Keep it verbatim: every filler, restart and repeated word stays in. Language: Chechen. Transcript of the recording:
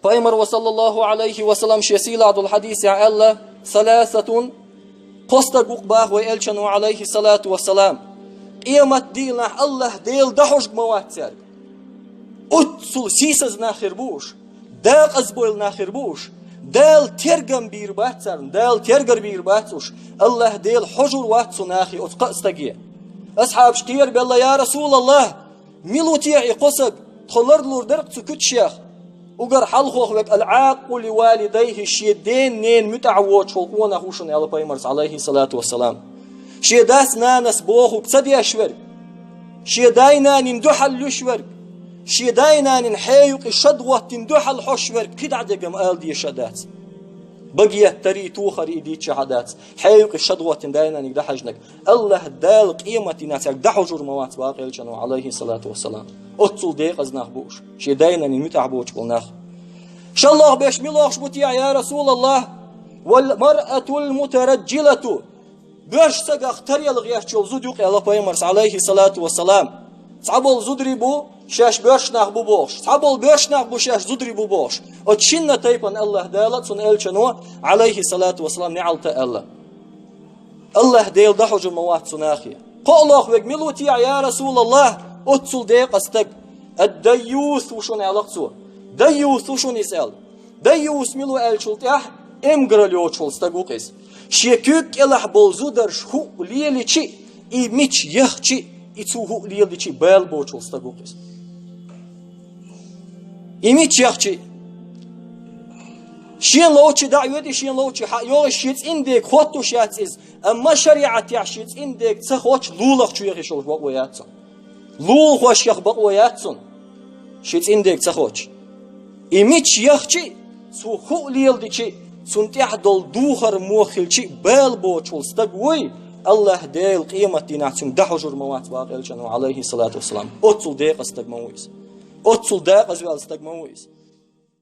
Пайхамара, саллаллаху Ӏалайхи ва саллам, шен сийлахь долу хьадисехь аьлла: «Саласатун», кхо стаг ву-кх, боху вай элчано, Ӏалайхи салату ва салам, къемат дийнахь АллахӀ Дела дӀахьожург ма вац цаьрга. Оццул сийсаза нах хир бу уьш, декъаза бойла нах хир бу уьш, Дала тергам бийр бац царна, Дала тергар бийр бац уьш, АллахӀ Дела хьожур вац цу нахе, оцу кхаа стаге. Асхьабаш кхерабелла: «Я РасулаллахӀ, мила ву техьа и кхо стаг, тхо лардалур дара-кх цу куьцашех?» Уггар хьалхох верг: «Ал-Ӏакъу ли валидайхи», шен ден-ненан муьтӀахь воцуш волу къонах ву шуна, аьлла Пайхамара, Ӏалайхи салату ва салам. Шен дас-нанас бохург ца деш верг, шен дай-нанна дуьхьал луьйш верг, шен дай-нанна хье юкъе шад хӀоттийна дуьхьал хьош верг, кхин дӀа дерг-м ала дезаш а дац. Баге еттарий, тохарий дийцча а дац, хье юкъе шад хӀоттийна дай-нанна дӀахьаьжнарг. АллахӀ Дала къемат дийнахь цаьрга дӀахьожур ма вац, боху элчано, Ӏалайхи салату ва салам. Оццул декъаза нах бу уьш, шен дай-нанна муьтӀахь боцуш болу нах. ШолгӀа берш мила бохуш бу техьа, я РасулаллахӀ? «Вал маръатул мутараджилату». Боьрша стагах таръяла гӀерташ йолу зуда ю-кх, аьлла Пайхамара, Ӏалайхи салату ва салам. Цхьаболу зударий бу, шаьш боьрша нах бу бохуш. Цхьаболу боьрша нах бу, шаьш зударий бу бохуш. Оцу шинна тайпана АллахӀ Дала а, цуьнан элчано, Ӏалайхи салату ва салам, неӀалт а аьлла. АллахӀ Дела дӀахьожур ма вац цу нахе. КхоалгӀа верг мила ву техьа, я РасулаллахӀ, оццул декъаза стаг? «Ад-дайюс» ву шуна, аьлла-кх цо. Дайюс ву шуна иза аьлла. Дайюс мила ву аьллачул тӀаьхьа, эмгаралла йоцуш волу стаг ву-кх иза. Шен куьйга кӀелахь болу зударша хӀуъа лелийча а, и мича яхча а, и цо хӀуъа лелийча а бала боцуш волу стаг ву-кх иза. И мича яхча а, шена ловча дӀа а йоьду, шена ловча хьа а йогӀу, шен цӀинан дега хоттуш яц иза, амма шариӀатехь шен цӀинан дега ца хоттуш лулахь чу яхийта бакъо яц цунна. Лулахошках бакъо яц цунна, шен цӀинан дега ца хоттуш. И мича яхча а, цо хӀуъа лелийча а, цунна тӀехь долу духар муха хилча а, бала боцуш волу стаг вуй, АллахӀ Дела къемат дийнахь цуьнга дӀахьожур ма вац, боху элчано, Ӏалайхи салату ва салам. Оццул декъаза стаг ма ву иза. Оццул декъаза ваьлла стаг ма ву иза.